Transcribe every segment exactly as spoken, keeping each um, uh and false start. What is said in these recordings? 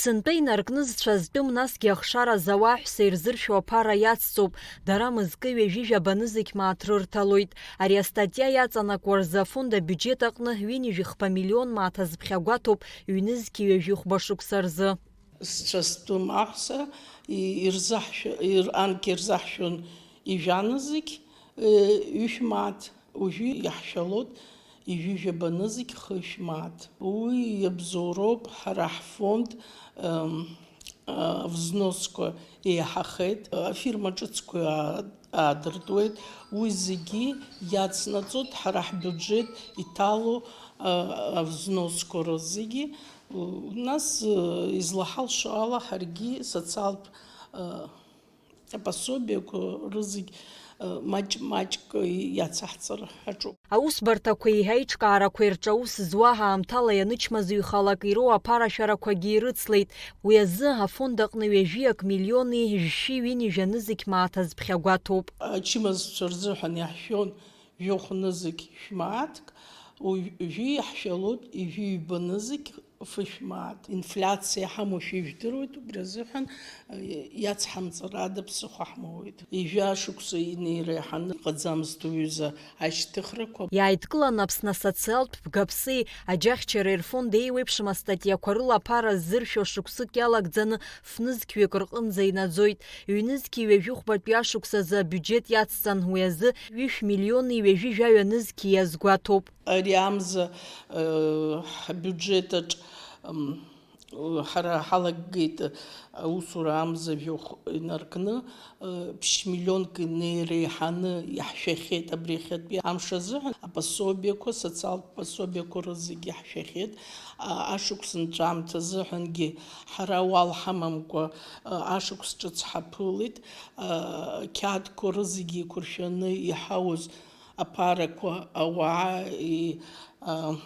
Сынтәа инаркны зцәа зтәым, насгьы ахшара зауа аҳәса ирзыршәо аԥара иацҵоуп. Дара мызкы ҩажәи жәаба нызқь мааҭ рырҭалоит. Ари астатиа иаҵанакуа рзы афонд абиуџьет аҟны ҩынҩажәи хԥа миллион мааҭ азԥхьа гәаҭоуп ҩнызқьи ҩажәи хәба шықәса рзы. Зцәа зтәым аҳәса и-, ирзаҳшәа-, ир-, анкьа ирзаҳшәон ижәа нызқь, э, ҩышә мааҭ. Уажәы иаҳшәалоит ижәижәаба нызқь хышә мааҭ. Уи иабзоуроуп, ҳара ҳфонд, ем, а, взносқәа еиҳахеит, афирма ҿыцқәа аа-, аадыртуеит, уи зегьы иацнаҵоит ҳара ҳбиуџьет иҭало, а, взносқәа рызегьы. Нас, э, излаҳалшо ала ҳаргьы социалтә, э, апособиақәа рызегь, э, маҷ-маҷк иацаҳҵар ҳаҿуп. Аусбарҭақәеи аиҿкаарақәеи рҿы аус зуа, аамҭала ианычмазаҩхалак ироуа аԥарашәарақәагьы ирыцлеит. Уи азы афонд аҟны ҩажәиак миллиони жәшәи ҩынҩажәа нызқь мааҭ азԥхьа гәаҭоуп. Ачымазцәа рзыҳәан иаҳшәон жәохә нызқь шәмааҭк, уажәы иаҳшәалоит ижәи ҩба нызқь фышә мааҭ. Инфлиациа иҳамоушәа ижәдыруеит, убри азыҳәан, э, иацҳамҵар ада ԥсыхәа ҳмоуеит. Ижәа шықәса инеира иаҳаны иҟаӡамызт уҩыза ашьҭыхрақәа. Иааидкыланы Аԥсны асоциалтә бгаԥси аџьахьчареи рфонд еиуеиԥшым астатиақәа рыла аԥара ззыршәо шықәсык иалагӡаны фнызқьҩык рҟынӡа инаӡоит. Ҩнызқьи ҩажәи хәбатәи ашықәсазы абиуџьет иацҵан, уи азы ҩышә миллиони ҩажәи жәаҩа нызқьи иазгәаҭоуп. Ари амза, э, ҳбиуџьетаҿ, м, ҳара ҳалагеит аусура амза жәохә инаркны, э, ԥшь-миллионк инеиреиҳаны иаҳшәахьеит абри иахьатәи амш азыҳәан, апособиақәа, социалтә пособиақәа рызегьы иаҳшәахьеит, а, ашықәс нҵәамҭа азыҳәангьы ҳара уал ҳамамкәа, а, ашықәс ҿыц ҳаԥылеит, а, қьаадқәа рызегьы еиқәыршәаны иҳауз аԥарақәа, ауаа, и-, а,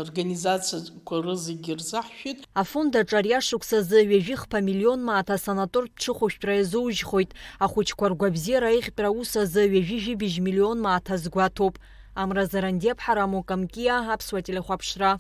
организациақәа рызегьы рзаҳшәеит. Афонд аҿы ари ашықәс азы ҩажәи хԥа миллион мааҭ асанатортә ҽыхәышәтәра иазужьхоит. Ахәыҷқәа ргәабзиара аиӷьтәра аус азы ҩажәи жәибжь миллион мааҭ азгәаҭоуп. Амра Зарандиаԥҳа, Рамо Камкиа, Аԥсуа телехәаԥшра.